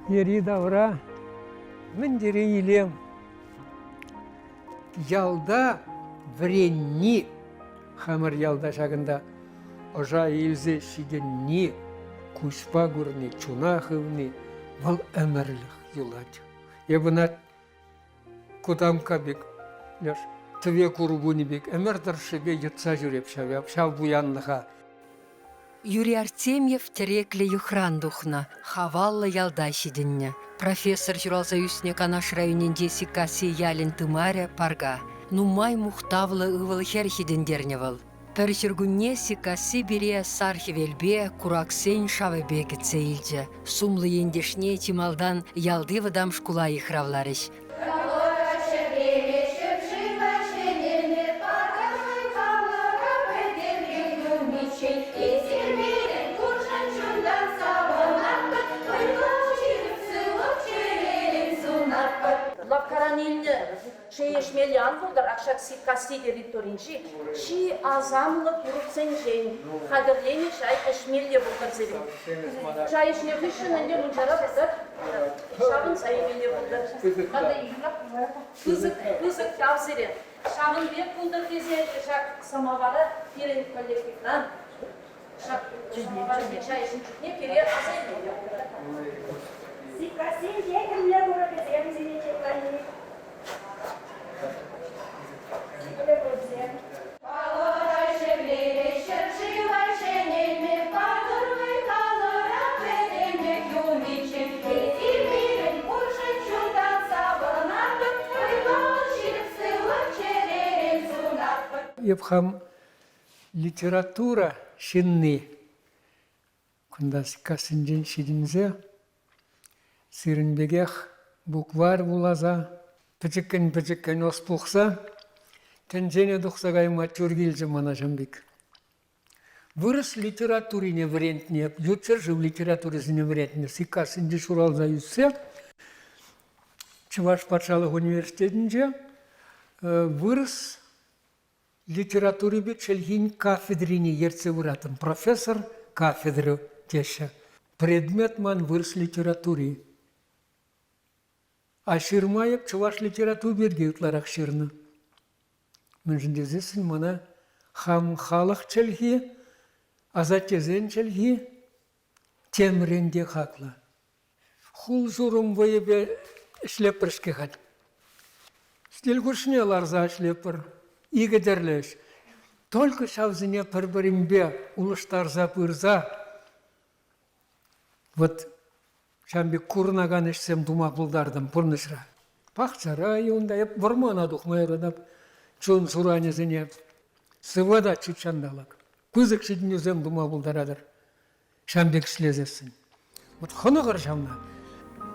Йӗри-тавра мӗн тери илем. Ялта вӗренни, хамӑр ялта ҫакӑнта ӑша илсе ҫитӗнни, куҫпа курни, чуна хывни вӑл ӗмӗрлӗх юлать. Эп ӑна кутамкка пек, леш тӗве курпунӗ пек ӗмӗр тӑршшӗпе йӑтса ҫӳреп ҫав, ҫав пуянлӑха. Юрий Артемьев тӗреклӗ йӑхран тухнӑ, хаваллӑ ялта ҫитӗннӗ. Профессор ҫуралса ӳснӗ Канаш районӗнчи Сиккасси ялӗн тымарӗ парка. Нумай мухтавлӑ ывӑл-хӗр ҫитӗнтернӗ вӑл. Пӗр ҫуркунне Сиккасси пире сар хӗвелпе, кураксен шавӗпе кӗтсе илчӗ. Сумлӑ ентешне чи малтан ялти вӑтам шкула йыхравларӗҫ. Лавккаран илнӗ чей ӗҫмелли ан пултӑр, ак ҫак Сиккасси территоринчи чи асамлӑ курӑксенчен хатӗрленӗ чай ӗҫмелле пултӑр сирӗн. Чай ӗҫнӗ хыҫҫӑн ӗнтӗ мунчара пултӑр. Ҫавӑнса илмелле пултӑр. Пысӑк, пысӑк тав сире. Ҫавӑн пек пултӑр тесе ҫак самовара пирӗн коллективран ҫак самовар чай ӗҫнӗ чухне пире аса илмелле пултӑр. Сиккассин техӗмлӗ курӑкӗсем сине чутлани. Сиплӗ курӑксем. Эп хам литература ҫынни. Кунта Сиккассинчен ҫитӗнсе сирӗн пекех букварь вуласа, пӗчӗккӗн-пӗчӗккӗн ӑс пухса тӗнчене тухса кайма тӳр килчӗ мана ҫавӑн пек. Вырӑс литературине вӗрентнӗ, ют ҫӗршыв литературисене вӗрентнӗ Сиккассинче ҫуралса ӳссе Чӑваш патшалӑх университетӗнче вырӑс литературипе чӗлхин кафедрине ертсе пыраттӑм. Профессор кафедры теҫҫӗ. Предмет ман вырӑс литератури. А ҫырма эп чӑваш литератури пирки ытларах ҫырнӑ. Мӗншӗн тесессӗн мана хам халӑх чӗлхи, асаттесен чӗлхи темрен те хаклӑ. Хул-ҫурӑм вӑйӗпе ӗҫлетпӗр-ҫке халь. Сӗтел хушшине ларса ӗҫлетпӗр. Икӗ тӗрлӗ ӗҫ. Только ҫавсене пӗр-пӗринпе улӑштарса пырса вот ҫавӑн пек курӑнакан ӗҫсем тума пултартӑм пурнӑҫра. Пахчара-и унта эп вӑрмана тухма юратап. Чун суранӗсене сыватать ҫутҫанталӑк. Пысӑк ҫитӗнӳсем тума пултаратӑр. Ҫавӑн пек ӗҫлесессӗн. Вот хӑнӑхӑр ҫавна.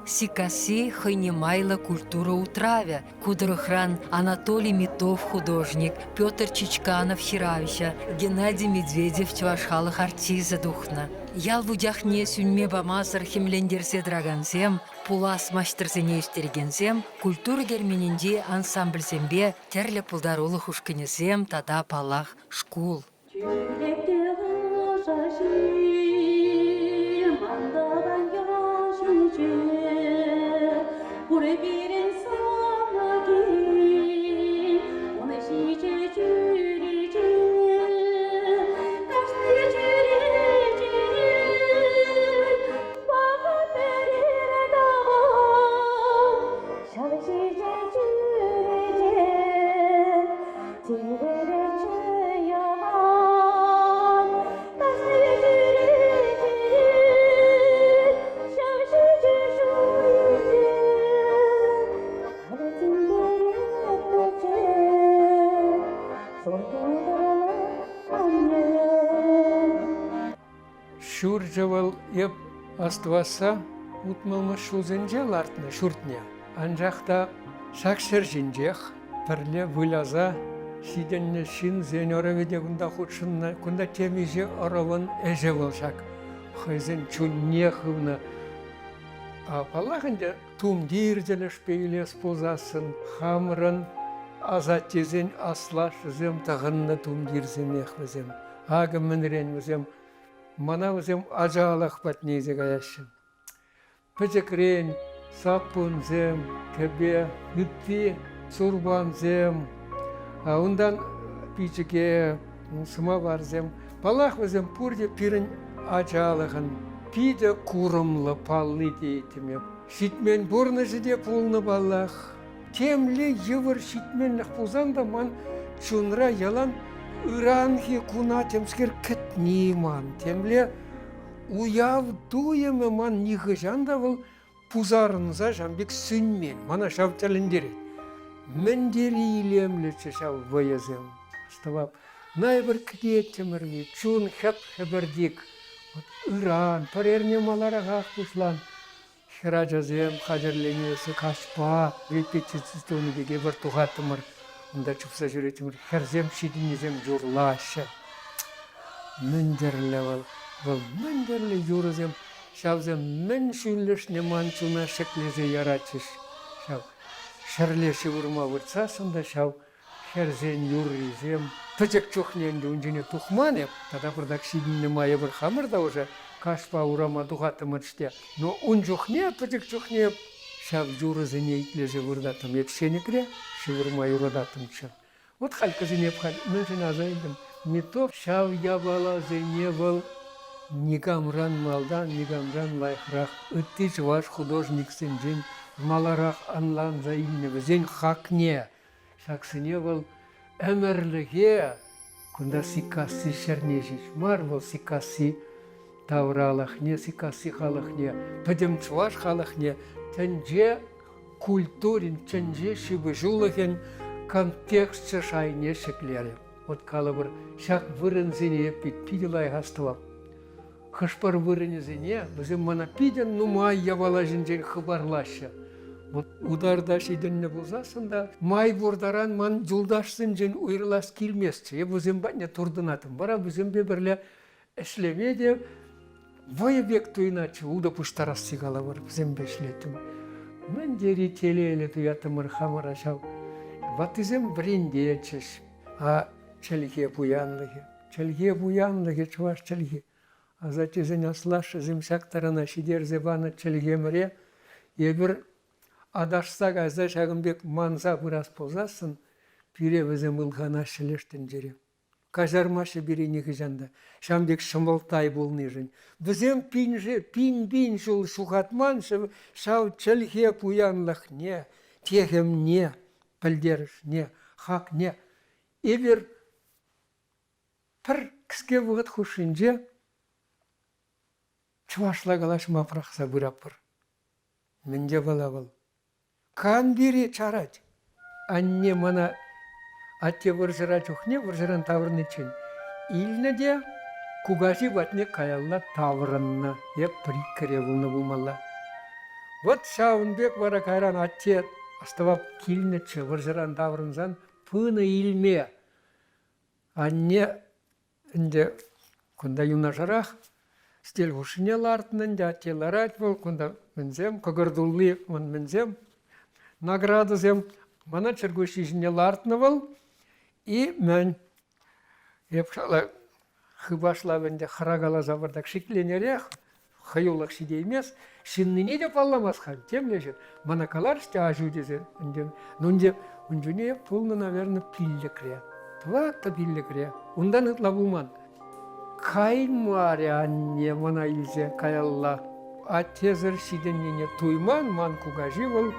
Сиккасси хӑйне майлӑ культура утравӗ. Ку тӑрӑхран Анатолий Митов художник, Петр Чичканов ҫыравҫӑ, Геннадий Медведев чӑваш халӑх артисчӗ тухнӑ. Ял вучахне сӳнме памасӑр хӗмлентерсе тӑракансем, пулас маҫтӑрсене ӳстерекенсем культура керменӗнчи ансамбльсемпе тӗрлӗ пултарулӑх ушкӑнӗсем тата, паллах, шкул. Тӳлекте лӑшаҫи, мантӑван ял ҫинче, пур пирӗн савнӑ кил, ун ҫичӗ чӳрече, кашни чӳречерен паха пӗрер тӑван, ҫав ҫичӗ чӳрече Тивӗреччӗ ялан, кашни чӳречерен ҫав ҫичӗ ҫул иртет. Халӗ тинкерет пӗччен, шур тутӑрлӑ анне. Ҫурчӗ вӑл эп астӑвасса утмӑлмӗш ҫулсенче лартнӑ ҫуртне. Анчах та ҫак ҫӗр ҫинчех пӗрле выляса ҫитӗннӗ ҫынсен ӑрӑвӗ те кунта хутшӑннӑ. Кунта темиҫе ӑрӑвӑн ӗҫӗ вӑл ҫак. Хӑйсен чунне хывнӑ. Паллах ӗнтӗ, тумтир тӗлӗшпе илес пулсассӑн хамӑрӑн асаттесен аслашшӗсем тӑхӑннӑ тумтирсемех вӗсем. Акӑ мӗнрен вӗсем, мана вӗсем ачалӑх патне илсе каяҫҫӗ. Пӗчӗкрен саппунсем, кӗпе, ытти сурпансем, унтан пичӗке, сӑмаварсем. Паллах, вӗсем пурте пирӗн ачалӑхӑн питӗ курӑмлӑ палли тейӗттӗм эп. Ҫитмен пурнӑҫӗ те пулнӑ паллах. Темле йывӑр ҫитменлӗх пулсан та ман чунра ялан ыранхи куна темскер кӗтни ман, темле уяв туйӑмӗ ман нихӑҫан та вӑл пусарӑнса ҫав пек сӳнмен. Мана ҫав тӗлӗнтерет. Мӗн тери илемлӗччӗ ҫав вӑйӑсем. Астӑвап, найпӗр кӗтеттӗмӗр чун хӗп-хӗпӗртик. Вот ыран, пӗр эрне маларахах пуҫлан. Хӗрачасем хатӗрленеҫҫӗ каҫпа репетици тунӑ пек эпир тухаттӑмӑр. Унта чупса ҫӳреттӗмӗр. Хӗрсем ҫитӗннисем юрлаҫҫӗ. Мӗн тӗрлӗ вӑл, вӑл мӗн тӗрлӗ юрӑсем. Ҫавсем мӗн ҫӳллӗшне ман чуна ҫӗклесе яратчӗҫ. Ҫав ҫӗрле ҫывӑрма выртсассӑн та ҫав хӗрсен юррисем. Пӗчӗк чухне ӗнтӗ ун ҫине тухман эп. Тата пӑртак ҫитӗннӗ май эпир хамӑр та уже каҫпа урама тухаттӑмӑр-ҫке. Но ун чухне, пӗчӗк чухне ҫав юрӑсене итлесе выртаттӑм. Эп ҫенӗкре ҫывӑрма юрататтӑмччӗ. Вот халь кӗсене эп халь мӗншӗн аса илтӗм. Не то ҫав япаласене вӑл никамран малтан, никамран лайӑхрах ытти чӑваш художниксенчен маларах ӑнланса илнӗ вӗсен хакне. Ҫаксене вӑл ӗмӗрлӗхе кунта Сиккасси ҫӗрне ҫеҫ мар, вӑл Сиккасси тавралӑхне, Сиккасси халӑхне, пӗтӗм чӑваш халӑхне тӗнче культурин, тӗнче ҫыпӑҫулӑхӗн контексчӗ шайне ҫӗклерӗ. Вот калӑпӑр, ҫак вырӑнсене питӗ лайӑх астӑвап. Хӑш-пӗр вырӑнӗсене вӗсем мана питӗ нумай япала ҫинчен хыпарлаҫҫӗ. Вот утарта ҫитӗннӗ пулсассӑн та май пур таран ман юлташсенчен уйрӑлас килместчӗ. Эп вӗсем патне туртӑнаттӑм. Вара вӗсемпе пӗрле ӗҫлеме те вӑйӑ пек туйӑнатчӗ. Утӑ пуҫтарасси калӑпӑр, вӗсемпе ӗҫлеттӗм. Мӗн тери телейлӗ туяттӑмӑр хамӑра ҫав. Ваттисем вӗрентетчӗҫ. А чӗлхе пуянлӑхӗ, чӗлхе пуянлӑхӗ чӑваш чӗлхи. Асаттесен аслашшӗсем ҫак тарана ҫитерсе панӑ чӗлхемӗре эпир аташса кайса ҫакӑн пек манса пырас пулсассӑн пире вӗсем ылханаҫҫӗ леш тӗнчере. Каҫармаҫҫӗ пире нихӑҫан та ҫавӑн пек ҫӑмӑлттай пулнишӗн. Вӗсем пин-пин ҫул ҫухатман ҫав чӗлхе пуянлӑхне, техӗмне, пӗлтерӗшне, хакне эпир пӗр кӗске вӑхӑт хушшинче чӑвашла калаҫма пӑрахса пыратпӑр. Мӗн япала вӑл? Кам пире чарать? Анне мана атте вӑрҫӑра чухне вӑрҫӑран таврӑниччен илнӗ те кукаҫи патне каялла таврӑннӑ. Эп пӗр-иккӗре пулнӑ пулмалла. Вот ҫавӑн пек вара кайран атте астӑвап килнӗччӗ вӑрҫӑран таврӑнсан пынӑ илме. Анне ӗнтӗ кунта юнашарах сӗтел хушшине лартнӑ ӗнтӗ, атте ларать вӑл, кунта мӗнсем, кӑкӑр тулли мӑн мӗнсем, наградӑсем. Мана чӗркуҫҫи ҫине лартнӑ вӑл и мӗн. Эп хыпашлав ӗнтӗ хӑракаласа пӑртак шикленерех, хӑюлӑх ҫитеймест, ҫыннине те палламасть-ха, темле ҫын. Мана каларӗҫ те аҫу тесе ӗнтӗ. Ну ӗнтӗ ун чухне пулнӑ, наверное, пиллӗкре. Тӑваттӑ пиллӗкре. Унтан ытла пулман. Каймарӗ анне мана илсе каялла. Аттесӗр ҫитӗннине туйман ман кукаҫи вӑл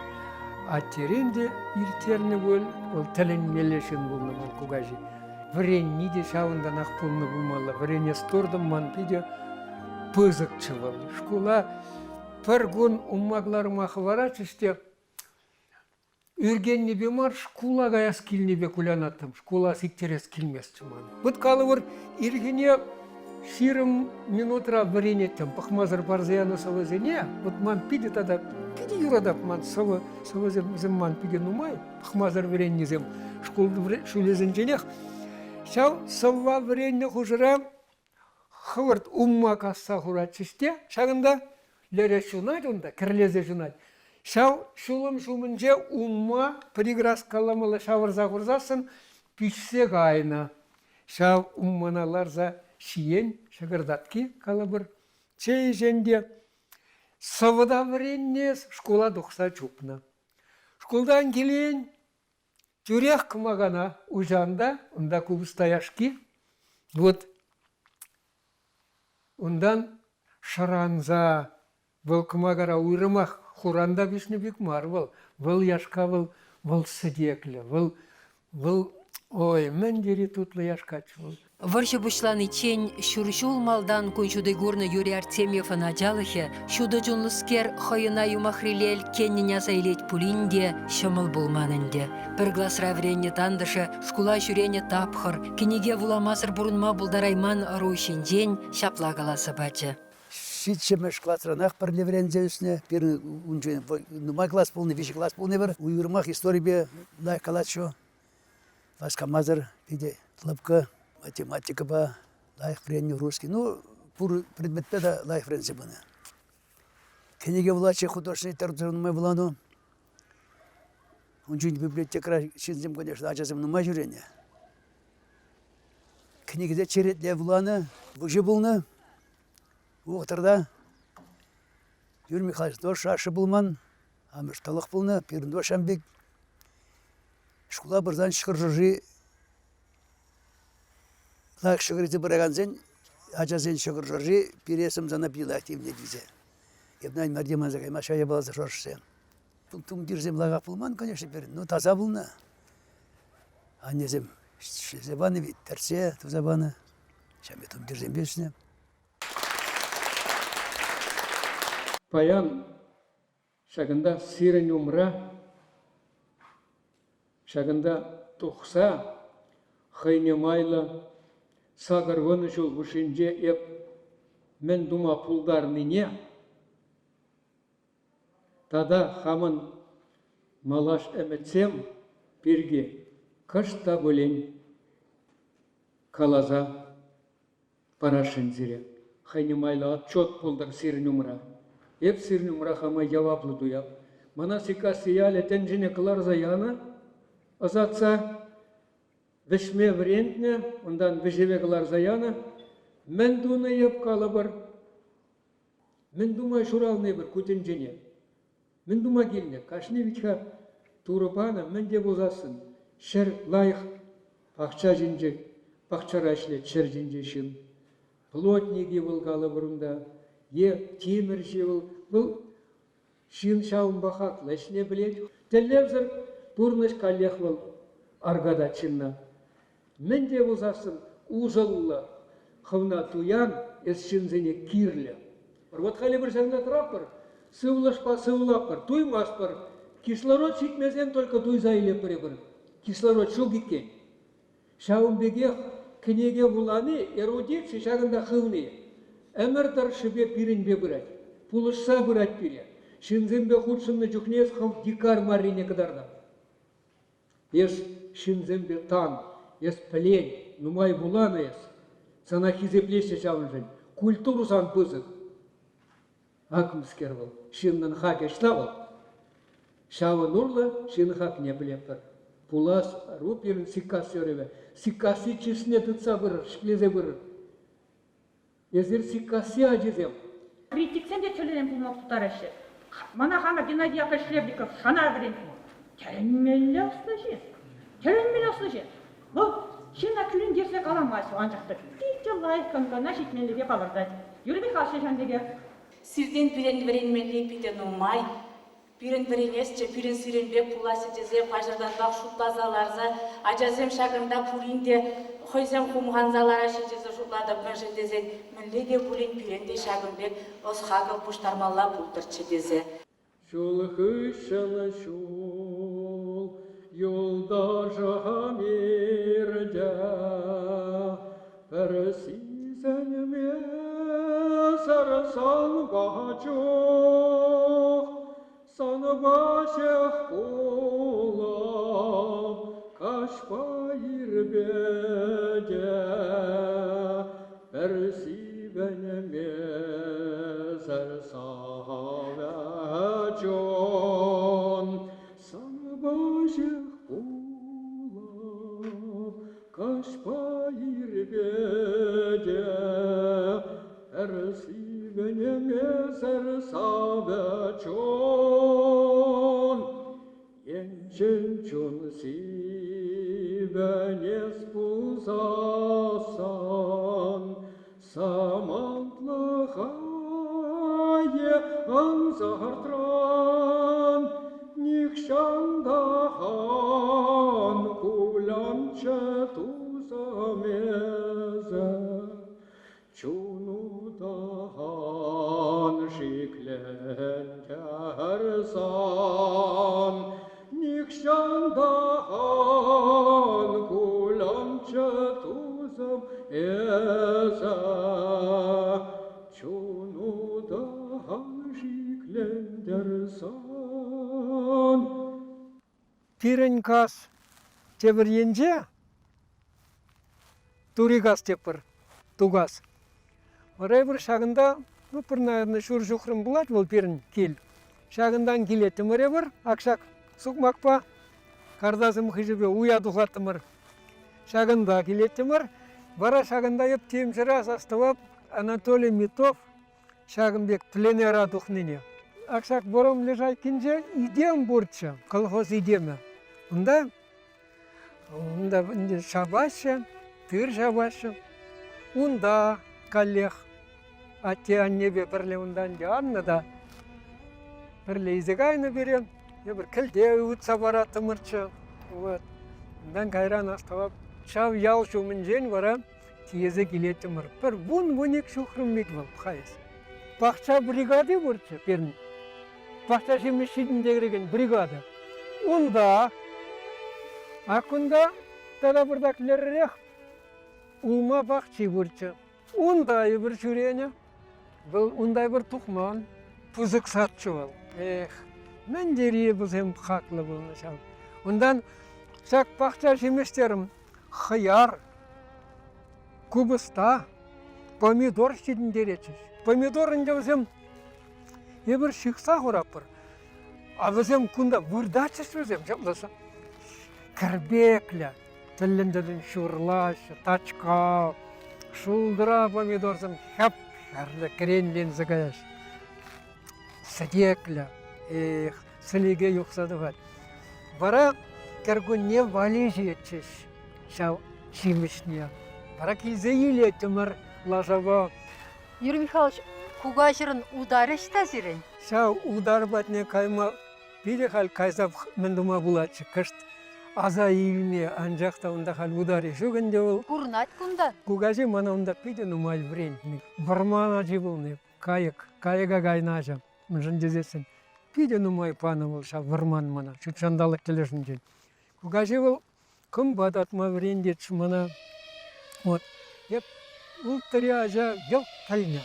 аттерен те ирттернӗ пуль. Вӑл тӗлӗнмелле ҫын пулнӑ ман кукаҫи. Вӗренни те ҫавӑнтанах пулнӑ пулмалла. Вӗренес туртӑм ман питӗ пысӑкчӗ вӑл. Шкула пӗр кун умма кӑларма хӑваратчӗҫ те ӳркеннипе мар, шкула каяс килнипе кулянаттӑм. Шкула сиктерес килместчӗ ман. Вӑт калӑпӑр, ирхине 20 минутра вӗренеттӗм. Пӑхмасӑр парса янӑ сӑвӑсене. Вот ман питӗ тата питӗ юратап ман сӑвӑ, сӑвӑсем вӗсем ман питӗ нумай. Пӑхмасӑр вӗреннисем шкул ҫулӗсенченех. Ҫав сӑвва вӗреннӗ хушӑра хӑвӑрт умма касса хуратчӗҫ те ҫакӑнта лере ҫунать унта, кӗрлесе ҫунать. Ҫав ҫулӑм ҫумӗнче умма приграскаламалла ҫавӑрса хурсассӑн пиҫсе кайнӑ. Ҫав уммана ларса ҫиен ҫӑкӑр татки, калӑпӑр, чей ӗҫен те. Сӑвӑ та вӗреннӗ, шкула тухса чупнӑ. Шкултан килен тӳрех кӑмакана уҫан та унта купӑста яшки. Вот унтан шӑранса вӑл кӑмакара уйрӑмах хуранта пиҫнӗ пек мар вӑл. Вӑл яшка вӑл вӑл сӗтеклӗ, вӑл вӑл ой, мӗн тери тутлӑ яшкаччӗ вӑл. Вӑрҫӑ пуҫланиччен ҫур ҫул малтан кун ҫути курнӑ Юрий Артемьевӑн ачалӑхӗ ҫутӑ чунлӑскер хӑй ӑна юмахриле ӗлккеннӗн аса илет пулин те ҫӑмӑл пулман ӗнтӗ. Пӗр класра вӗреннӗ тантӑшӗ шкула ҫӳренӗ тапхӑр, кӗнеке вуламасӑр пурӑнма пултарайман ӑру ҫинчен ҫапла каласа пачӗ. Ҫиччӗмӗш класранах пӗрле вӗренсе ӳснӗ. Пирӗн ун чухне нумай класс пулнӑ, виҫӗ класс пулнӑ пӗр. Уйрӑмах историпе лайӑх калаҫу. Васкамасӑр питӗ лӑпкӑ математикӑпа лайӑх вӗреннӗ русский. Ну, пур предметпе те лайӑх вӗренсе пынӑ. Кӗнеке вулатчӗ, художественный литература нумай вуланӑ. Ун чухне библиотекӑра ҫынсем, конечно, ачасем нумай ҫӳренӗ. Кӗнекене черетле вуланӑ, выҫӑ пулнӑ. Вӑхӑтра Юрий Михайлович тоже ашшӗ пулман, амӑш тӑлӑх пулнӑ, пирӗн тоже ҫавӑн пек. Шкула пырсан ҫӑкӑр шӑрши лайӑх ҫӑкӑр илсе пыракансен ачасен ҫӑкӑр шӑрши пире сӑмсана питӗ лайӑх тивнӗ тесе. Эп мӗрте манса кайма ҫав япаласем шӑршсем. Тумтирсем лайӑхах пулман, конечно, пирӗн, но таса пулнӑ. Аннесем ӗҫлесе панӑ, тӗртсе туса панӑ. Ҫав пек тумтирсемпе ӗҫнӗ. Паян ҫакӑнта сирӗн умра ҫакӑнта тухса хӑйне майлӑ 80 ҫул хушшинче эп мӗн тума пултарнине тата хамӑн малаш ӗмӗтсем пирки кӑшт та пулин каласа парасшӑн сире. Хӑйне майлӑ отчет пултӑр сирӗн умра. Эп сирӗн умра хама яваплӑ туяп. Мана Сиккасси ялӗ тӗнчене кӑларса янӑ, ӑсатса вӗҫме вӗрентнӗ, унтан вӗҫеве кӑларса янӑ. Мӗн тунӑ эп, калӑпӑр? Мӗн тума ҫуралнӑ эпир ку тӗнчене? Мӗн тума килнӗ? Кашни вӗт-ха Турӑ панӑ мӗн те пулсассӑн ҫӗр лайӑх пахча ҫинче, пахчара ӗҫлет ҫӗр ҫинче ҫын. Плотник-и вӑл калӑпӑр унта е тимӗрҫӗ вӑл. Вӑл ҫын ҫавӑнпа хаклӑ ӗҫне пӗлет. Тӗллевсӗр пурнӑҫ каллех вӑл аркатать ҫынна. Мӗн те пулсассӑн усӑллӑ хӑвна туян, эс ҫынсене кирлӗ. Вот халӗ пӗр ҫакна тӑратпӑр, сывлӑшпа сывлатпӑр, туймастпӑр. Кислород ҫитмесен только туйса илетпӗр эпир. Кислород ҫук иккен. Ҫавӑн пекех кӗнеке вулани, эрудици ҫакӑнта хывни ӗмӗр тӑршшӗпе пирӗнпе пырать, пулӑшса пырать пире. Ҫынсемпе хутшӑннӑ чухне эс хӑв дикарь маррине кӑтартан. Эс ҫынсемпе тан, эс пӗлен, нумай вуланӑ эс. Сана хисеплеҫҫӗ ҫавӑншӑн. Культура сан пысӑк. Ак мӗскер вӑл, ҫыннӑн хакӗ ӑҫта вӑл? Ҫавӑн урлӑ ҫын хакне пӗлетпӗр. Пулас ӑру пирӗн Сиккасси ӑрӑвӗ. Сиккасси чысне тытса пырӑр, ҫӗклесе пырӑр. Эсир Сиккасси ачисем. Критиксем те тӗрлӗрен пулма пултараҫҫӗ. Мана хамӑр Геннадий Яковлевич Хлебников шана вӗрентнӗ. Тӗлӗнмелле ӑслӑ ҫын. Тӗлӗнмелле ӑслӑ ҫын. Вӑл ҫынна кӳрентерсе каламасть, анчах та питӗ лайӑх кӑна ҫитменлӗхе палӑртать. Юрий Михайлович ҫавӑн пекех. Сиртен пирӗн вӗренмелли питӗ нумай. Пирӗн вӗренесчӗ, пирӗн сирӗн пек пуласчӗ тесе паҫӑртанпах шутласа ларса ачасем ҫакӑнта пурин те хӑйсем хумханса лараҫҫӗ тесе шутлатӑп, мӗншӗн тесен мӗнле те пулин пирӗн те ҫакӑн пек ӑс-хакӑл пуҫтармалла пултӑрччӗ тесе. Ҫул хыҫҫӑн ҫул юлташӑм иртӗ, пӗр сисӗнмесӗр санпа чух, санпа ҫех пулам каҫпа ирпе те, пӗр сивӗнмесӗр савӗ чун, санпа ҫех пулам каҫпа ирпе те, пӗр сивӗнмесӗр. Сивӗнмесӗр савӗ чун. Енчен чун сивӗнес пулсассӑн, Самантлӑха е ӑнсӑртран нихҫан та ан кулянччӗ тусӑм эсӗ. Чуну та ан шиклентер сан, Нихҫан та ан кулянччӗ тусӑм эсӗ. Чуну та ан шиклентер сан. Пирӗн кас тепӗр енче Турикас тетпӗр, Тукас. Вара эпир ҫакӑнта, ну, пӗр, наверное, ҫур ҫухрӑм пулать вӑл пирӗн кил. Ҫакӑнтан килеттӗмӗр эпир, ак ҫак сукмакпа, картасем хыҫӗпе уя тухаттӑмӑр. Ҫакӑнта килеттӗмӗр. Вара ҫакӑнта эп темшӗре астӑвап Анатолий Митов ҫакӑн пек пленэра тухнине. Ак ҫак вӑрӑм лешайкинче итем пурччӗ, колхоз итемӗ. Унта Унта ӗнтӗ ҫапаҫҫӗ, тыр ҫапаҫҫӗ. Унта каллех атте-аннепе пӗрле унта ӗнтӗ аннӑ та пӗрле илсе кайнӑ пире. Эпир кӗлте ывӑтса параттӑмӑрччӗ. Вот. Унтан кайран астӑвап, ҫав ял ҫумӗнчен вара тиесе килеттӗмӗр. Пӗр вун-вуник ҫухрӑм вит вӑл хайс. Пахча бригади пурччӗ пирӗн. Пахча ҫимӗҫ ҫитӗнтерекен бригада. Унта, ак кунта тата пӑртак леререх улма пахчи пурччӗ. Унта эпир ҫӳренӗ. Вӑл унта эпир тухман. Пысӑк садчӗ вӑл. Эх, мӗн тери вӗсем хаклӑ пулнӑ ҫав. Унтан ҫак пахча ҫимӗҫ терӗм, хӑяр, купӑста, помидор ҫитӗнтеретчӗҫ. Помидор ӗнтӗ вӗсем эпир ҫыхса хуратпӑр. А вӗсем кунта выртатчӗҫ вӗсем ҫапла кӗрпеклӗ, тӗллӗн-тӗллӗн ҫурлаҫҫӗ, тачка, шултра помидорсем хӗп-хӗрлӗ кӗренленсе каяҫҫӗ. Сӗтеклӗ, эх, сӗлеке юхса тухать. Вара кӗркунне валеҫетчӗҫ ҫав ҫимӗҫне. Вара килсе илеттӗмӗр лашапа. Юрий Михайлович, кукаҫӑрӑн утарӗ ӑҫта сирӗн? Ҫав утар патне кайма питӗ халь кайса мӗн тума пулатчӗ, кӑшт аса илме, анчах та унта халь утарӗ ҫук ӗнтӗ вӑл. Курӑнать кунта. Кукаҫи мана унта питӗ нумай вӗрентнӗ. Вӑрман ачи пулнӑ, кайӑк, кайӑка кайнӑ ача. Мӗншӗн тесессӗн питӗ нумай панӑ вӑл ҫав вӑрман мана, ҫутҫанталӑк тӗлӗшӗнчен. Кукаҫи вӑл кӑмпа татма вӗрентетчӗ мана. Вот. Эп улттӑри ача йӑлт пӗлнӗ.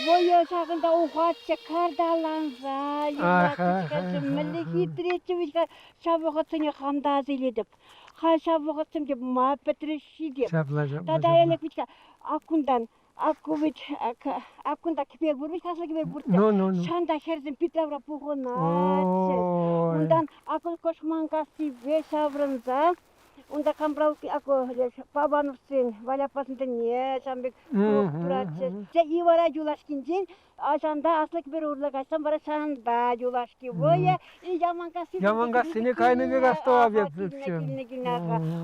Вӑйӑ ҫакӑнта ухатчӗ карталанса юрлатчӗ. Мӗнле хитреччӗ вӗт-ха ҫав вӑхӑтсене хам та аса илетӗп. Халь ҫав вӑхӑтсем те ма пӗтрӗҫ-ши те. Ҫапла, ҫапла. Тата ӗлӗк вӗт-ха ак кунтан ак ку вӗт ак кунта кӗпер пур вӗт аслӑ кӗпер пурччӗ. Ну, ну, ну. Ҫанта хӗрсем Питравра пухӑнатчӗҫ. Унтан ак Кӑшманкассипе ҫаврӑнса унта Камбралки ак Павановсен Валяппасен тӗнне ҫавӑн пек клуб туратчӗҫ. И вара юлашкинчен Ҫанта аслӑ кӗпер урлӑ каҫсан вара ҫанта юлашки вӑйӑ. И Яманкасси Яманкассине кайнӑ пек астӑвап эп. Килнӗ, килнӗ,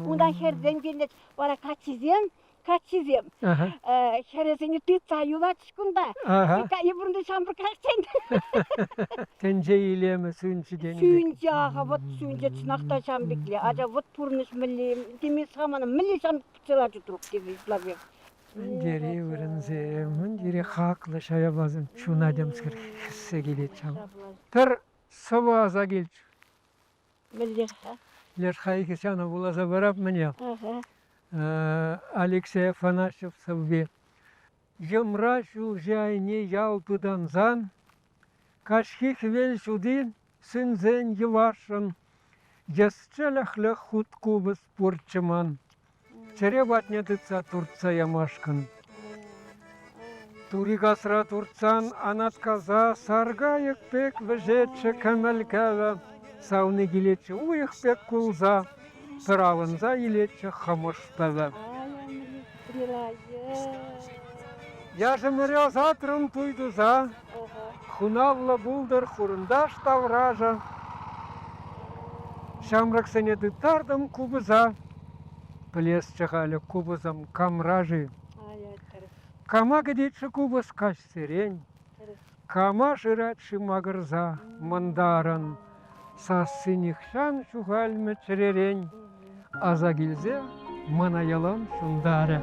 Унтан хӗрсем килнӗ. Вара каччисем, каччисем хӗрӗсене тытса юлатчӗҫ кунта. Эпир ҫамрӑк каччӑн. Тӗнче илемӗ сӳнчӗ тенӗ пек. Сӳнчӗ, аха, вӑт сӳнчӗ, чӑнах та ҫавӑн пекле. Ача вӑт пурнӑҫ мӗнле, темест-ха мана, мӗнле ҫамрӑк пӑчӑлачӗ труп тесе ытларах. Мӗн тери вырӑнсем, мӗн тери хаклӑ ҫаяпасем чуна темскер хӗссе килет ҫав. Пӗр сӑвӑ аса килчӗ. Мӗнле-ха? Леш хайхи ҫавна вуласа парап мӗне. Алексей Афанасьев сӑвви. Йӑмра ҫулҫи айне ял пытансан, каҫхи хӗвел ҫути сӳнсен йӑвашшӑн, йӗс-чӗлӗхлӗ хут купӑс пурччӗ ман. Чӗре патне тытса туртса ямашкӑн. Турикасра туртсан Анаткаса саркайӑк пек вӗҫетчӗ кӗмӗл кӗвӗ. Савни килетчӗ уйӑх пек кулса. Пӗр авӑнса илетчӗ хӑмӑш пӗвӗ. Яшӗмӗре ӑсатрӑм туй туса, Хунавлӑ пултӑр хурӑнташ таврашӗ. Ҫамрӑксене тыттартӑм купӑса. Пӗлесчӗ халӗ купӑсӑм камра-ши? Кама кӗтет-ши купӑс каҫсерен? Кама шырать-ши макӑрса мӑнтарӑн? Сасси нихҫан ҫухалмӗ чӗререн, Аса килсе мана ялан ҫунтарӗ.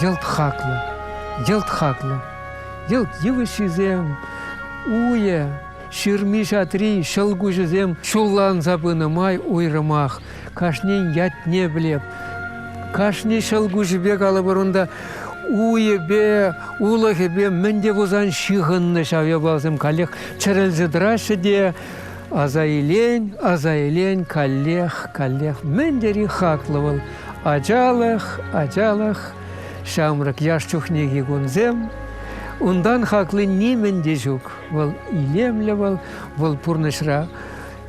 Йӑлт хаклӑ, йӑлт хаклӑ. Йӑлт йывӑҫҫисем, уйӗ, ҫырми-ҫатри, ҫӑлкуҫӗсем ҫулланса пынӑ май уйрӑмах кашнин ятне пӗлеп. Кашни ҫӑлкуҫӗпе калӑпӑр унта уйӗпе, улӑхӗпе мӗн те пулсан ҫыхӑннӑ ҫав япаласем каллех чӗрӗлсе тӑраҫҫӗ те аса илен, аса илен, каллех, каллех мӗн тери хаклӑ вӑл ачалӑх, ачалӑх, ҫамрӑк яш чухнехи кунсем. Унтан хакли нимӗн те ҫук. Вӑл илемлӗ вӑл, вӑл пурнӑҫра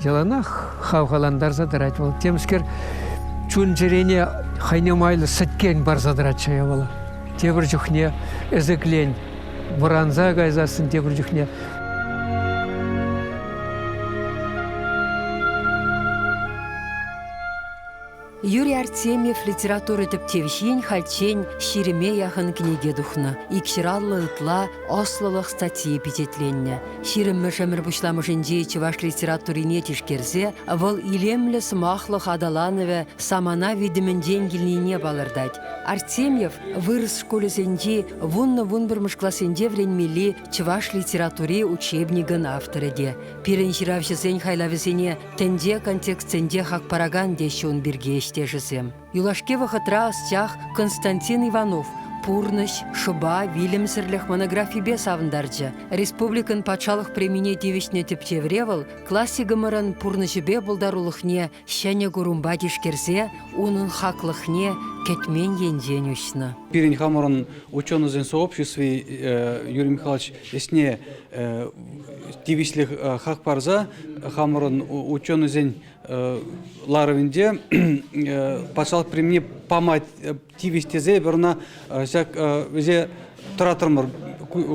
яланах хавхалантарса тӑрать вӑл. Темскер чун-чӗрене хӑйне майлӑ сӗткен парса тӑратчӗ вӑл. Тепӗр чухне ӗсӗклен, вӑранса кайсассӑн тепӗр чухне Юрий Артемьев литература тӗпчевҫин хальччен ҫирӗме яхӑн кӗнеке тухнӑ, икҫӗраллӑ ытла ӑслӑлӑх статйи пичетленнӗ. Ҫирӗммӗш ӗмӗр пуҫламӑшӗнчи чӑваш литературине тишкерсе вӑл илемлӗ сӑмахлӑх аталанӑвӗ самана витӗмӗнчен килнине палӑртать. Артемьев вырӑс шкулӗсенчи вуннӑ-вунпӗрмӗш классенче вӗренмелли чӑваш литератури учебникӗн авторӗ те. Пирӗн ҫыравҫӑсен хайлавӗсене тӗнче контекстсенче хак паракан теҫҫӗ ун пирки ӗҫтешӗсем. Юлашки вӑхӑтра ӑсчах Константин Иванов «Пурнӑҫ, шӑпа, вилӗмсӗрлӗх» монографипе савӑнтарчӗ. Республикӑн патшалӑх премине тивӗҫнӗ тӗпчевре вӑл классикӑмӑрӑн пурнӑҫӗпе пултарулӑхне ҫӗнӗ курӑмпа тишкерсе унӑн хаклӑхне кӗтмен енчен уҫнӑ. Пирӗн хамӑрӑн ученӑйсен сообществи Юрий Михайлович ӗҫне тивӗҫлӗ хак парса хамӑрӑн ученӑйсен ларӑвӗнче патшалӑх премине пама тивӗҫ тесе эпир ӑна ҫак ӗҫе тӑратрӑмӑр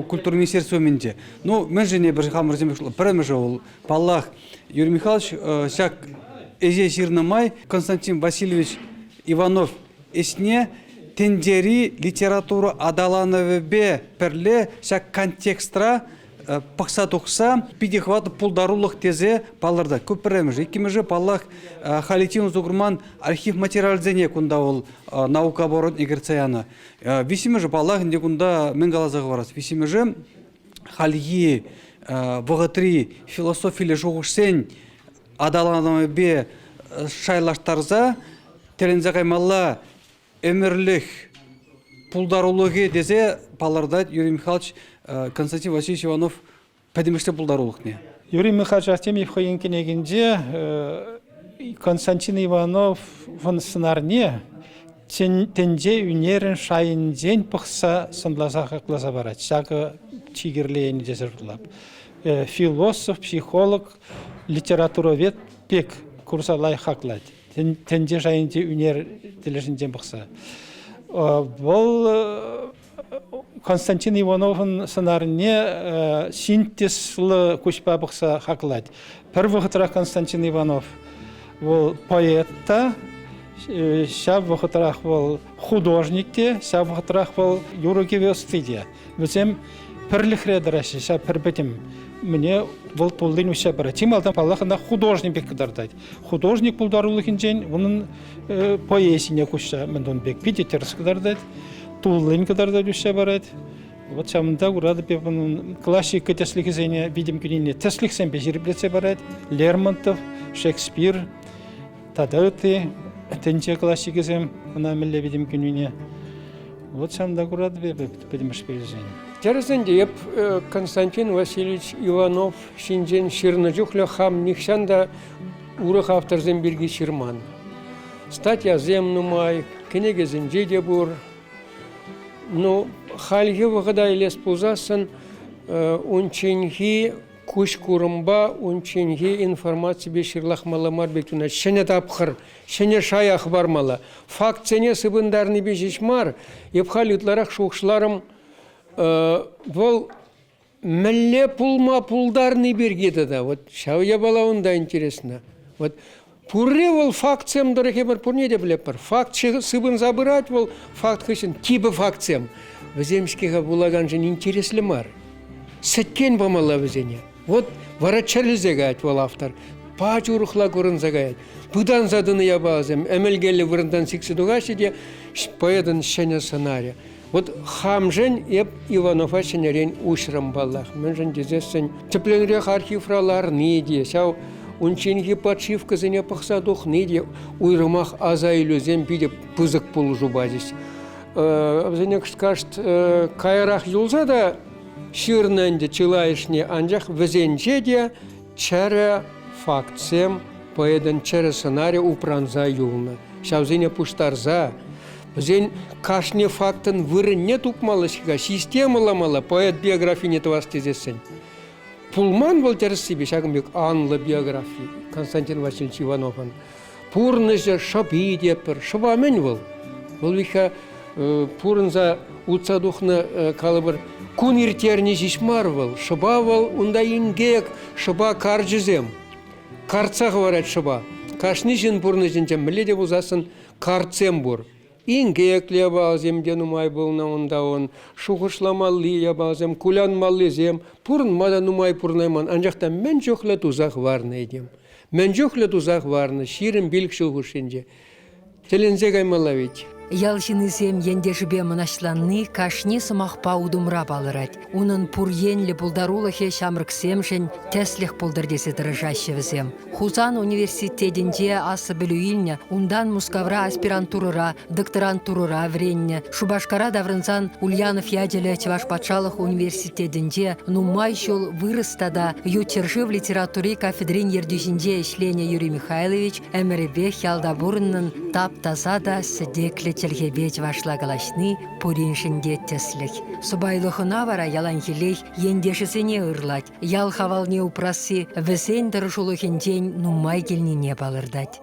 культура министерстви умӗнче. Ну, мӗншӗн эпир хамӑрсем пӗрремӗшӗ вӑл, паллах, Юрий Михайлович ҫак ӗҫе ҫырнӑ май Константин Васильевич Иванов ӗҫне тӗнчери литература аталанӑвӗпе пӗрле ҫак контекстра пӑхса тухса питӗ хӑватлӑ пултарулӑх тесе палӑртать. Ку пӗрремӗш. Иккӗмӗшӗ, паллах, халиччен усӑ курман архив материалӗсене кунта вӑл наука оборотне кӗртсе янӑ. Виҫҫӗмӗшӗ, паллах, ӗнтӗ кунта мӗн каласа хӑварас? Виҫҫӗмӗшӗ, хальхи вӑхӑтри философиллӗ шухӑшсен аталанӑвӗпе шайлаштарса тӗлӗнсе каймалла ӗмӗрлӗх пултарулӑхӗ тесе палӑртать Юрий Михайлович Константин Васильевич Иванов пӗтӗмӗшле пултарулӑхне. Юрий Михайлович Артемьев хӑйӗн кӗнекинче Константин Ивановӑн сӑнарне тӗнче ӳнерӗн шайӗнчен пӑхса сӑнласа хакласа парать. Ҫакӑ чи кирлӗ енӗ тесе шутлап. Философ, психолог, литературовед пек курса лайӑх хаклать. Тӗнче шайӗнчи ӳнер тӗлӗшӗнчен пӑхса. Вӑл Константин Ивановӑн сӑнарне синтезлӑ куҫпа пӑхса хаклать. Пӗр вӑхӑтрах Константин Иванов вӑл поэт та, ҫав вӑхӑтрах вӑл художник те, ҫав вӑхӑтрах вӑл юрӑ-кӗвӗ ӑсти те. Вӗсем пӗрлӗхре тӑраҫҫӗ, ҫав пӗр пӗтӗм мӗне вӑл туллин уҫса парать. Чи малтан, паллах, ӑна художник пек кӑтартать. Художник пултарулӑхӗнчен унӑн поэзине куҫса мӗн тунӑ пек питӗ тӗрӗс кӑтартать, туллин кӑтартать, уҫса парать. Вот ҫавӑнта куратӑп эп унӑн классика тӗслӗхӗсене витӗм кӳнине тӗслӗхсемпе ҫирӗплетсе парать. Лермонтов, Шекспир тата ытти тӗнче классикӗсем ӑна мӗнле витӗм кӳнине. Вот ҫавӑнта куратӑп эпӗ пӗтӗмӗшпе илсен. Тӗрӗс ӗнтӗ, эп Константин Васильевич Иванов ҫинчен ҫырнӑ чухлӗ хам нихҫан та урӑх авторсем пирки ҫырман. Статьясем нумай, кӗнекесенче те пур. Ну, хальхи вӑхӑта илес пулсассӑн унчченхи куҫ курӑмпа унчченхи информаципе ҫырлахмалла мар пек туйӑнать. Ҫӗнӗ тапхӑр, ҫӗнӗ шая хӑпармалла. Фактсене сыпӑнтарнипе ҫеҫ мар, эп халь ытларах шухӑшларӑм, вӑл мӗнле пулма пултарни пирки тата. Вот ҫав япала унта интересно. Вот пурри вӑл фактсем тӑрӑх эпир пурне те пӗлетпӗр. Факт сыпӑнса пырать вӑл, факт хыҫҫӑн типӗ фактсем. Вӗсем-ҫке-ха вулаканшӑн интереслӗ мар. Сӗткен памалла вӗсене. Вот вара чӗрӗлсе каять вӑл автор. Пач урӑхла курӑнса каять. Пытанса тӑнӑ япаласем ӗмӗлкеллӗ вырӑнтан сиксе тухаҫҫӗ те поэтӑн ҫӗнӗ сӑнарӗ. Вот хамшӑн эп Иванова ҫӗнӗрен уҫрӑм паллах. Мӗншӗн тесессӗн тӗплӗнрех архивра ларни те, ҫав унчченхи подшивкӑсене пӑхса тухни те уйрӑмах аса илӳсем питӗ пысӑк пулӑшу пачӗҫ. Вӗсене кӑшт каярах юлса та ҫырнӑ ӗнтӗ чылайӑшне, анчах вӗсенче те чӗрӗ фактсем, поэтӑн чӗрӗ сӑнарӗ упранса юлнӑ. Ҫавсене пуҫтарса вӗсен кашни фактӑн вырӑнне тупмалла-ҫке, системӑламалла поэт биографине тӑвас тесессӗн. Пулман вӑл тӗрӗссипе ҫакӑн пек анлӑ биографи Константин Васильевич Ивановӑн. Пурнӑҫӗ, шӑпи тетпӗр. Шӑпа мӗн вӑл? Вӑл виха пурӑнса утса тухнӑ, калӑпӑр, кун ирттерни ҫеҫ мар вӑл. Шӑпа вӑл унта инкек, шӑпа карчӗсем. Картса хӑварать шӑпа. Кашни ҫын пурнӑҫӗнче мӗнле те пулсассӑн картсем пур. Инкеклӗ япаласем те нумай пулнӑ унта ун, шухӑшламалли япаласем, кулянмаллисем. Пурӑнма та нумай пурӑнайман, анчах та мӗн чухлӗ туса хӑварнӑ этем. Мӗн чухлӗ туса хӑварнӑ 25 ҫул хушшинче. Тӗлӗнсе каймалла ведь. Ял ҫыннисем ентешӗпе мӑнаҫланни кашни сӑмахпа утӑмра палӑрать. Унӑн пур енлӗ пултарулӑхӗ ҫамрӑксемшӗн тӗслӗх пултӑр тесе тӑрӑшаҫҫӗ вӗсем. Хусан университетӗнче аслӑ пӗлӳ илнӗ, унтан Мускавра аспирантурӑра, докторантурӑра вӗреннӗ. Шупашкара таврӑнсан Ульянов ячӗллӗ Чӑваш патшалӑх университетӗнче нумай ҫул вырӑс тата ют ҫӗршыв литератури кафедрин ертӳҫинче ӗҫленӗ Юрий Михайлович ӗмӗрӗпех ялта пурӑннӑн тап-таса та сӗтеклӗ чӗлхепе чӑвашла калаҫни пуриншӗн те тӗслӗх. Сӑпайлӑ хӑна вара яланхиллех ентешӗсене ырлать. Ял хавалне упрасси вӗсен тӑрӑшулӑхӗнчен нумай килнине палӑртать.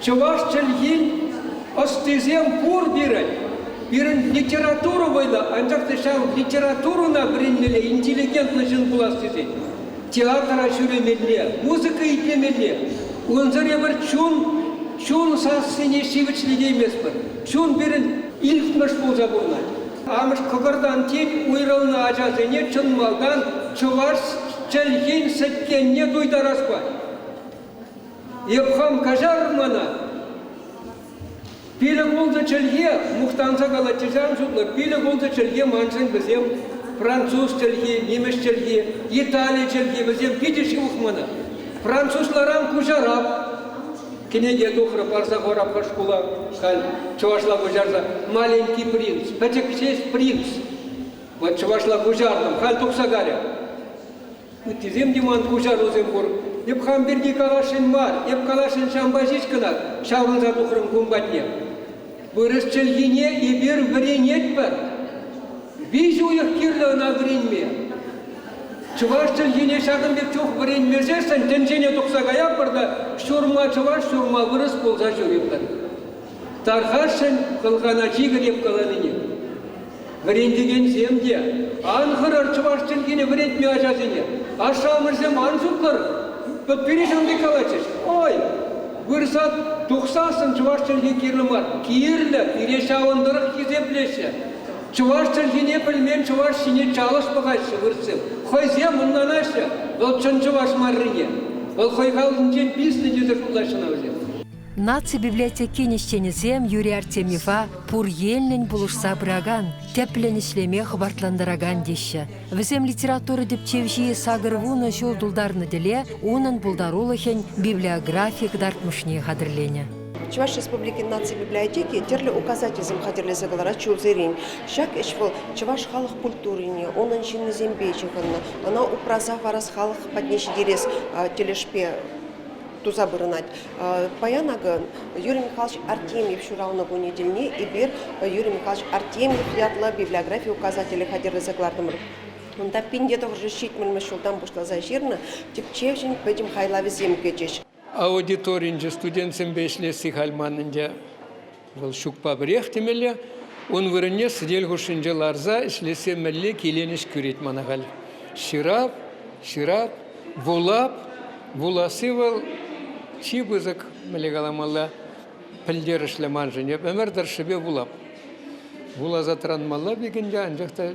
Чӑваш чӗлхин ӑстисем пур пирӗн. Пирӗн литература вӑйлӑ, анчах та ҫав литературӑна вӗренмелле, интеллигентлӑ ҫын пулас тесен театра ҫӳремелле, музыка итлемелле. Унсӑр эпир чун, чун сассине ҫивӗчлетейместпӗр. Чун пирӗн илтмӗш пулса пурӑнать. Амӑш кӑкӑртан тин уйрӑлнӑ ачасене чӑн малтан чӑваш чӗлхин сӗткенне туйтарас пулать. Эп хам каҫарӑр мана. Пилӗк-ултӑ чӗлхе, мухтанса калать тесе ан шутлӑр, пилӗк-ултӑ чӗлхе маншӑн вӗсем француз чӗлхи, нимӗҫ чӗлхи, итали чӗлхи, вӗсем питӗ ҫывӑх мана. Французларан куҫарап. Кӗнеке тухрӗ парса хӑварап шкула халь чӑвашла куҫарса. Маленький принц, пӗчӗк ҫеҫ принц. Вот чӑвашла куҫартӑм, халь тухса карӗ. Ыттисем те ман куҫарусем пур. Эп хам пирки каласшӑн мар, эп каласшӑн ҫавӑнпа ҫеҫ кӑна ҫаврӑнса тухрӑм кун патне. Вырӑс чӗлхине эпир вӗренетпӗр. Виҫ уйӑх кирлӗ ӑна вӗренме. Чӑваш чӗлхине ҫакӑн пек чух вӗренмесессӗн тӗнчене тухса каятпӑр та ҫурма чӑваш, ҫурма вырӑс пулса ҫӳретпӗр. Тархасшӑн хӑлхана чикӗ эп каланине. Вӗрентекенсем те ан хӑрӑр чӑваш чӗлхине вӗрентме ачасене. Ашшӗ-амӑшӗсем ан шутлӑр. Пире ҫавӑн пек калатчӗҫ. Ой, вырса тухсассӑн чӑваш чӗлхи кирлӗ мар. Кирлӗ, пире ҫавӑн тӑрӑх хисеплеҫҫӗ. Чӑваш чӗлхине пӗлмен чӑваш ҫине чалӑш пӑхаҫҫӗ вырӑссем. Хӑйсем ӑнланаҫҫӗ вӑл чӑн чӑваш маррине. Вӑл хӑй халӑхӗнчен писнӗ тесе шутлаҫҫӗ ӑна вӗсем. Наци библиотекин ӗҫченӗсем Юрий Артемьева пур енлӗн пулӑшса пыракан, тӗплӗн ӗҫлеме хӑпартлантаракан теҫҫӗ. Вӗсем литература тӗпчевҫи 80 ҫул тултарнӑ тӗле унӑн пултарулӑхӗн библиографи кӑтартмӑшне хатӗрленӗ. Чӑваш Республикин наци библиотеки тӗрлӗ указательсем хатӗрлесе кӑларать ҫулсерен. Ҫак ӗҫ вӑл чӑваш халӑх культурине, унӑн ҫыннисемпе ҫыхӑннӑ, ӑна упраса хӑварас халӑх патне ҫитерес тӗлӗшпе туса пурӑнать. Паян акӑ Юрий Михайлович Артемьев ҫуралнӑ кунӗ тӗлне эпир Юрий Михайлович Артемьев ятлӑ библиографи указателӗ хатӗрлесе кӑлартӑмӑр. Унта 1970 ҫултан пуҫласа ҫырнӑ тӗпчевҫӗн пӗтӗм хайлавӗсем кӗчӗҫ. Аудиторинче студентсемпе ӗҫлесси халь ман ӗнтӗ вӑл ҫукпа пӗрех темелле. Ун вырӑнне сӗтел хушшинче ларса ӗҫлесе мӗнле киленӗҫ кӳрет мана халь. Ҫырап, ҫырап, вулап. Вуласси вӑл чи пысӑк, мӗнле каламалла, пӗлтерӗшлӗ маншӑн. Эп ӗмӗр тӑршшӗпе вулап. Вуласа тӑранмалла пек ӗнтӗ, анчах та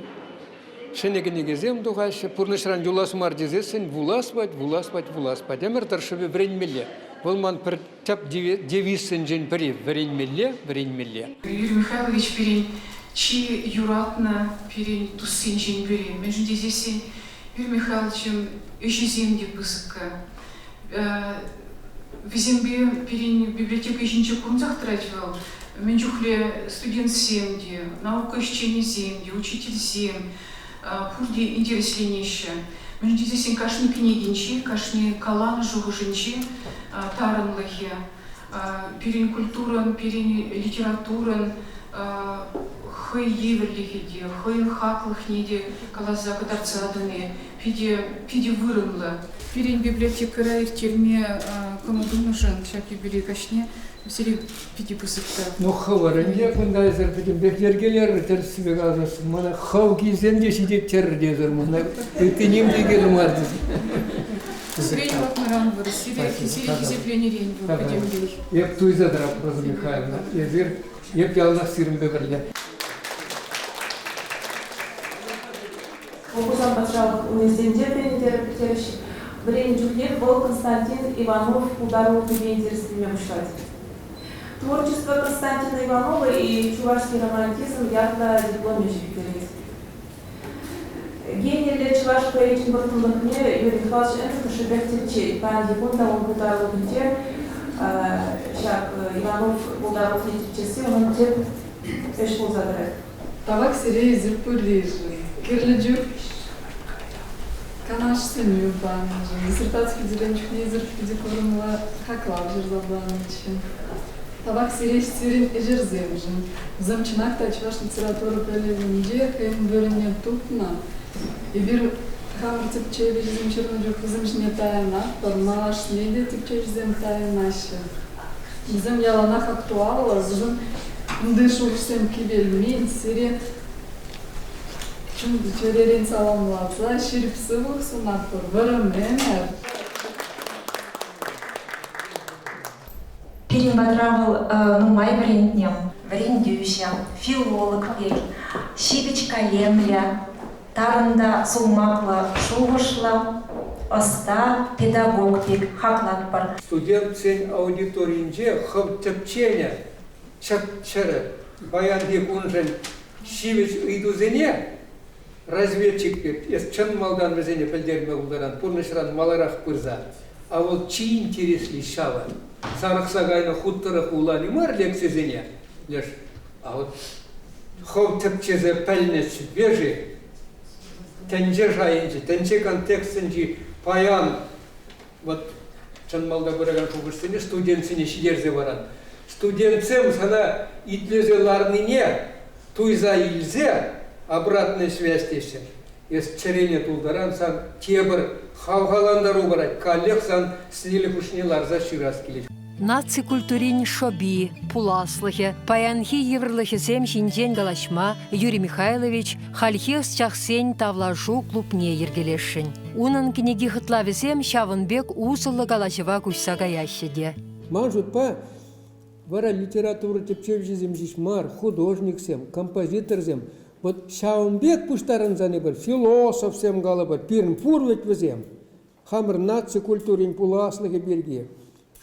ҫӗнӗ кӗнекесем тухаҫҫӗ. Пурнӑҫран юлас мар тесессӗн вулас пать, вулас пать, вулас пать. Ӗмӗр тӑршшӗпе вӗренмелле. Вӑл ман пӗр тӗп девизсенчен пӗри вӗренмелле, вӗренмелле. Юрий Михайлович пирӗн чи юратнӑ пирӗн туссенчен пӗри. Мӗншӗн тесессӗн Юрий Михайловичӑн ӗҫӗсем те пысӑккӑ. Вӗсемпе пирӗн библиотека ҫинче курӑнсах тӑрать вӑл. Мӗн чухлӗ студентсем те, наука ӗҫченӗсем те, учительсем пурте интересленеҫҫӗ. Мӗншӗн тесессӗн кашни кӗнекинче, кашни каланӑ шухӑшӗнче тарӑнлӑхӗ, пирӗн культурӑн, пирӗн литературӑн хӑй евӗрлӗхӗ те, хӑйӗн хаклӑхне те каласа кӑтартса тӑни питӗ, питӗ вырӑнлӑ. Пирӗн библиотекӑра ирттерме кӑмӑл тунӑшӑн ҫак юбилей каҫне сире питӗ пысӑк тав. Ну, хӑвӑр ӗнтӗ кунта эсир пӗтӗмпех йӗркелерӗр тӗрӗссипе каласассӑн. Мана хӑв килсен те ҫитет терӗр тесӗр мана. Ытти ним те кирлӗ мар тесе. Сире юратнӑран вӑл, сире, сире хисепленӗрен вӑл пӗтӗмпех. Эп туйса тӑрап, Роза Михайловна. Эсир, эп яланах сирӗнпе пӗрле. Хусан патшалӑх университетӗнче вӗрентерӗҫ. Вӗреннӗ чухнех вӑл Константин Иванов пултарулӑхӗпе интересленме пуҫлать. Творчество Константина Иванова и чувашский романтизм ятлӑ диплом ӗҫӗ хӳтӗлет. Гениллӗ чӑваш поэчӗн вӑрттӑнлӑхне Юрий Михайлович ӗмӗр тӑршшӗпех тӗпчет. Паянхи кун та ун пултарулӑхӗнче ҫак Иванов пултарулӑхне тӗпчесси унӑн тӗп ӗҫ пулса тӑрать. Тавах сире эсир пурришӗн. Кирлӗ чух канашсене панӑшӑн, диссертаци хӳтӗленӗ чухне эсир питӗ курӑмлӑ хаклав ҫырса панӑччӗ. Тавах сире сирӗн ӗҫӗрсемшӗн. Вӗсем чӑнах та чӑваш литература пӗлӗвӗнче хӑйӗн вырӑнне тупнӑ. Эпир хамӑр тӗпчевҫӗсем ҫырнӑ чух вӗсем ҫине таянатпӑр, малашне те тӗпчевҫӗсем тайӑнаҫҫӗ. Вӗсем яланах актуаллӑ, вӗсем унти шухӑшсем кивелмен, сире чун-чӗререн саламласа ҫирӗп сывлӑх сунатпӑр, вӑрӑм ӗмӗр. Пирӗн патра вӑл нумай вӗрентнӗ. Вӗрентӳҫӗ, филолог пек, ҫивӗч калемлӗ, тарӑн та сулмаклӑ шухӑшлӑ, ӑста педагог пек хаклатпӑр. Студентсен аудиторийӗнче хӑв тӗпченӗ чӗп-чӗрӗ паянхи куншӑн ҫивӗч ыйтусене разведчик пек эс чӑн малтан вӗсене пӗлтерме пултаран, пурнӑҫран маларах пырса. А вӑл чи интересли ҫавӑ. Сарӑхса кайнӑ хут тӑрӑх вулани мар лекцисене, леш, а вот хӑв тӗпчесе пӗлнӗ свежий тӗнче шайӗнчи, тӗнче контекстӗнчи паян вот чӑн малта пыракан шухӑшсене студентсене ҫитерсе паран. Студентсем сана итлесе ларнине туйса илсе обратная связь теҫҫӗ. Эс чӗрене тултаран сан тепӗр хавхалантару парать, каллех сан сӗтел хушшине ларса ҫырас килет. Наци культурин шӑпи, пуласлӑхӗ, паянхи йывӑрлӑхӗсем ҫинчен калаҫма Юрий Михайлович хальхи ӑсчахсен тавлашу клубне йӗркелесшӗн. Унӑн кӗнеки хӑтлавӗсем ҫавӑн пек усӑллӑ калаҫӑва куҫса каяҫҫӗ те. Ман шутпа, вара литература тӗпчевҫисем ҫеҫ мар, художниксем, композиторсем вот ҫавӑн пек пуҫтарӑнсан эпир философсем калӑпӑр, пирӗн пур вӗт вӗсем. Хамӑр наци культурин пуласлӑхӗ пирки,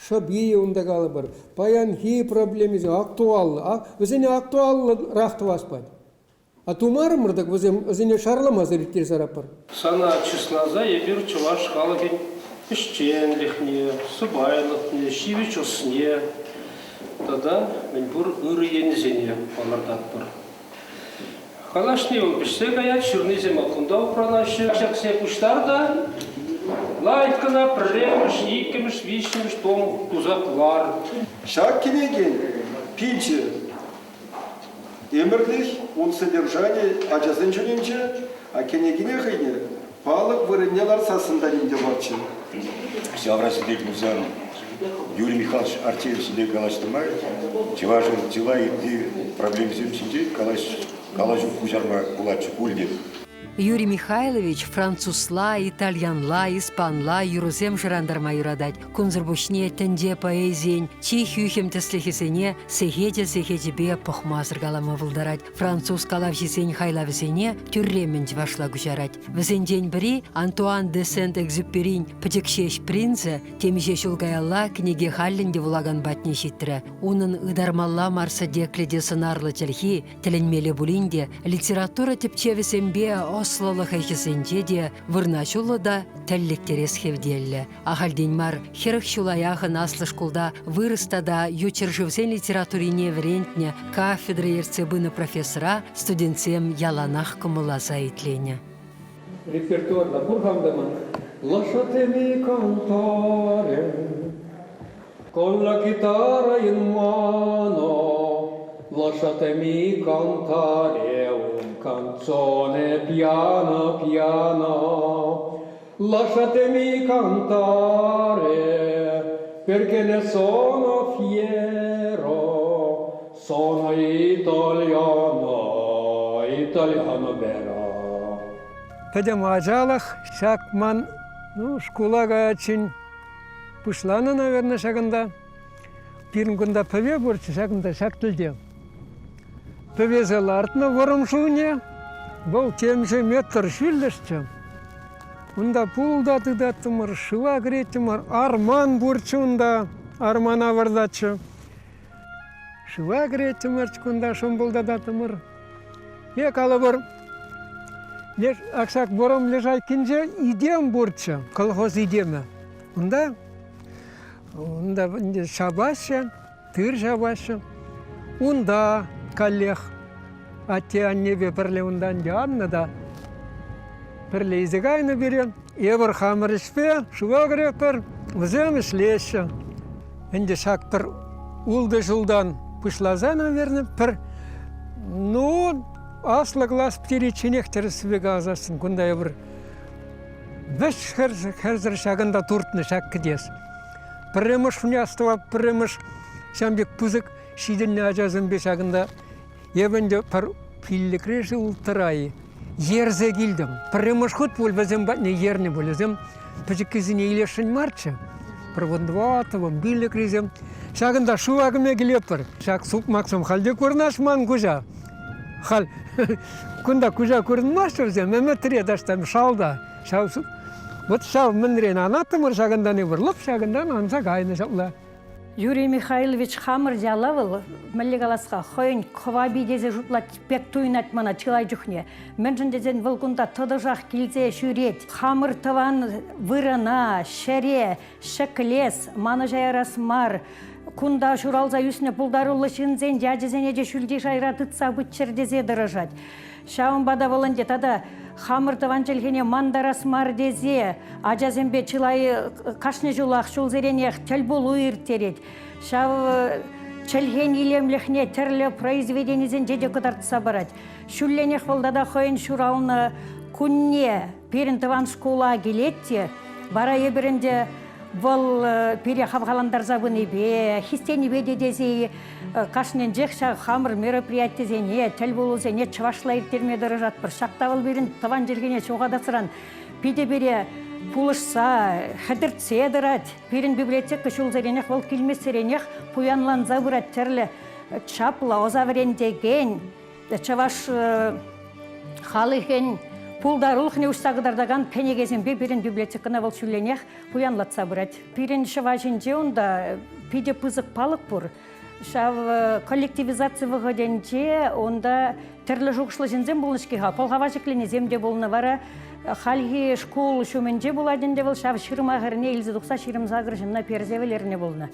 шӑпи унта калӑпӑр, паянхи проблемисем актуаллӑ, вӗсене актуаллӑрах тӑвас пать. А тумарӑмӑр-тӑк вӗсем вӗсене шарламасӑр ирттерсе яратпӑр. Сана чысласа эпир чӑваш халӑхӗн ӗҫченлӗхне, сӑпайлӑхне, ҫивӗч ӑсне тата мӗнпур ырӑ енӗсене палӑртатпӑр. Калаҫни вӑл пӗҫсе каять, ҫырнисем кунта упранаҫҫӗ. Ҫаксене пуҫтар та лайӑх кӑна пӗрремӗш, иккӗмӗш, виҫҫӗмӗш том туса кӑлар. Ҫак кӗнекен пичӗ ӗмӗрлӗх ун содержани ачасен чунӗнче, а кӗнекине хӑйне палӑк вырӑнне лартсассӑн та ним те марччӗ. Ҫавра сӗтел пулсан Юрий Михайлович Артемьев ҫинчен калаҫнӑ май чӑвашӑн чылай ытти проблемисем ҫинчен калаҫу пуҫарма пулатчӗ пуль те. Юрий Михайлович французла, итальянла, испанла юрӑсем шӑрантарма юратать. Кунсӑр пуҫне тӗнче поэзийӗн чи хӳхӗм тӗслӗхӗсене сехечӗ-сехечӗпе пӑхмасӑр калама пултарать. Француз калавҫисен хайлавӗсене тӳрремӗн чӑвашла куҫарать. Вӗсенчен пӗри Антуан де Сент-Экзюперин «Пӗчӗкҫеҫ принцӗ» темиҫе ҫул каялла кӗнеке хальлӗн те вулакан патне ҫитрӗ. Унӑн ытармалла мар сӗтеклӗ те сӑнарлӑ чӗлхи тӗлӗнмелле пулин те литература тӗпчевӗсемпе ӑслӑлӑх ӗҫӗсенче те вырнаҫуллӑ та тӗл лектерес хевтеллӗ. Ахальтен мар 40 ҫула яхӑн аслӑ шкулта вырӑс тата ют ҫӗршывсен литературине вӗрентнӗ кафедра ертсе пынӑ профессора студентсем яланах кӑмӑлласа итленӗ. Репертуарта пур-ха унта ман. Lasciatemi cantare con la chitarra in mano, lasciatemi cantare un canzone piano piano. Lasciatemi cantare, perché ne sono fiero, sono italiano, italiano vero. Пӗтӗм ачалӑх ҫак ман ну, шкула каяччен пуҫланӑ, наверное, ҫакӑнта. Пирӗн кунта пӗве пурччӗ ҫакӑнта, ҫак тӗлте. Пӗвесе лартнӑ вӑрӑм шывне, вӑл темиҫе метр ҫӳллӗшчӗ. Унта пул та тытаттӑмӑр, шыва кӗреттӗмӗр, арман пурччӗ унта, армана выртатчӗ. Шыва кӗреттӗмӗр, кунта шӑмпӑлтататтӑмӑр. Е калӑпӑр, леш, ак вӑрӑм лешайккинче итем пурччӗ, колхоз итемӗ. Унта унта ҫапаҫҫӗ, тыр ҫапаҫҫӗ. Унта каллех атте-аннепе пӗрле унтан яннӑ та пӗрле илсе кайнӑ пире. Эпир хамӑр ӗҫпе шыва кӗретпӗр, вӗсем ӗҫлеҫҫӗ. Ӗнтӗ ҫак пӗр ултӑ ҫултан пуҫласа, наверное, пӗр ну, аслӑ класс пӗтеричченех тӗрӗссипе каласассӑн кунта эпир вӗҫ хӗрсӗр ҫакӑнта туртнӑ ҫак кӗтес. Пӗрремӗш астӑвап, пӗрремӗш ҫавӑн пек пысӑк ҫитӗннӗ ачасемпе ҫакӑнта эпӗ ӗнтӗ пӗр пиллӗкре-ши улттӑра-и ерсе килтӗм. Пӗрремӗш хут пуль вӗсем патне ернӗ пуль. Вӗсем пӗчӗккисене илесшӗн марччӗ. Пӗр вунтӑваттӑ, вунпиллӗкрисем. Ҫакӑнта шыва кӗме килетпӗр. Ҫак сукмаксем халь те курӑнаҫ ман куҫа. Халь кунта куҫа курӑнмаҫҫӗ вӗсем, ӗмӗтре таҫта шалта. Ҫав вот ҫав мӗнрен анаттӑмӑр ҫакӑнтан эпир лӑп ҫакӑнтан анса кайнӑ ҫапла. Юрий Михайлович хамӑр яла вӑл, мӗнле калас-ха, хӑйӗн кӑвапи тесе шутлать пек туйӑнать мана чылай чухне. Мӗншӗн тесен вӑл кунта тӑтӑшах килсе ҫӳрет. Хамӑр тӑван вырӑна, ҫӗре ҫӗклес, манӑҫа ярас мар. Кунта ҫуралса ӳснӗ пултаруллӑ ҫынсен ячӗсене те ҫӳлти шайра тытса пыччӑр тесе тӑрӑшать. Ҫавӑнпа та вӑл ӗнтӗ тата хамӑр тӑван чӗлхене мантарас мар тесе ачасемпе чылай кашни ҫулах ҫулсеренех тӗлпулу ирттерет. Ҫав чӗлхен илемлӗхне тӗрлӗ произведенисенче те кӑтартса парать. Ҫулленех вӑл тата хӑйӗн ҫуралнӑ кунне пирӗн тӑван шкула килет те вара эпир ӗнтӗ. Вӑл пире хавхалантарса пынипе, хистенипе те тесе кашнинчех ҫав хамӑр мероприятисене, тӗлпулусене чӑвашла ирттерме тӑрӑшатпӑр. Ҫак та вӑл пирӗн тӑван чӗлхене ҫухатасран питӗ пире пулӑшса, хӗтӗртсе тӑрать. Пирӗн библиотека ҫулсеренех вӑл килмессеренех пуянланса пырать тӗрлӗ чаплӑ ӑса вӗрентекен чӑваш халӑхӗн пултарулӑхне уҫса кӑтартакан кӗнекесемпе пирӗн библиотекӑна вӑл ҫулленех пуянлатса пырать. Пирӗн ҫӑва ҫинче унта питӗ пысӑк палӑк пур. Ҫав коллективизаци вӑхӑтӗнче унта тӗрлӗ шухӑшлӑ ҫынсем пулнӑ-ҫке-ха, пӑлхава ҫӗкленисем те пулнӑ. Вара хальхи шкул ҫумӗнче пулать ӗнтӗ вӑл ҫав ҫырма хӗрне илсе тухса 28 ҫынна персе вӗлернӗ пулнӑ.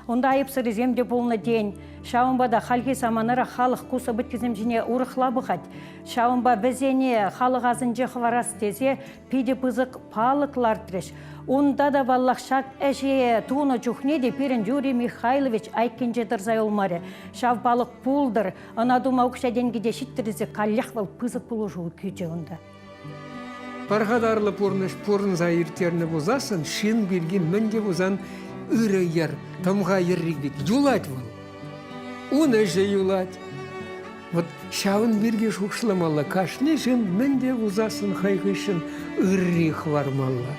Унта айӑпсӑррисем те пулнӑ тен. Ҫавӑнпа та хальхи саманара халӑх ку событисем ҫине урӑхла пӑхать. Ҫавӑнпа вӗсене халӑх асӗнче хӑварас тесе питӗ пысӑк палӑк лартрӗҫ. Унта та, паллах, ҫак ӗҫе тунӑ чухне те пирӗн Юрий Михайлович айккинче тӑрса юлмарӗ. Ҫав палӑк пултӑр, ӑна тума укҫа-тенкӗ те ҫиттӗр тесе каллех вӑл пысӑк пулӑшу кӳчӗ унта. Пархатарлӑ пурнӑҫ пурӑнса ирттернӗ пулсассӑн ҫын пирки мӗн те пулсан ырӑ йӗр, тӑмха йӗрри пек юлать вӑл. Ун ӗҫӗ юлать. Вот ҫавӑн пирки шухӑшламалла. Кашни ҫын мӗн те пулсассӑн хӑй хыҫҫӑн ырри хӑвармалла.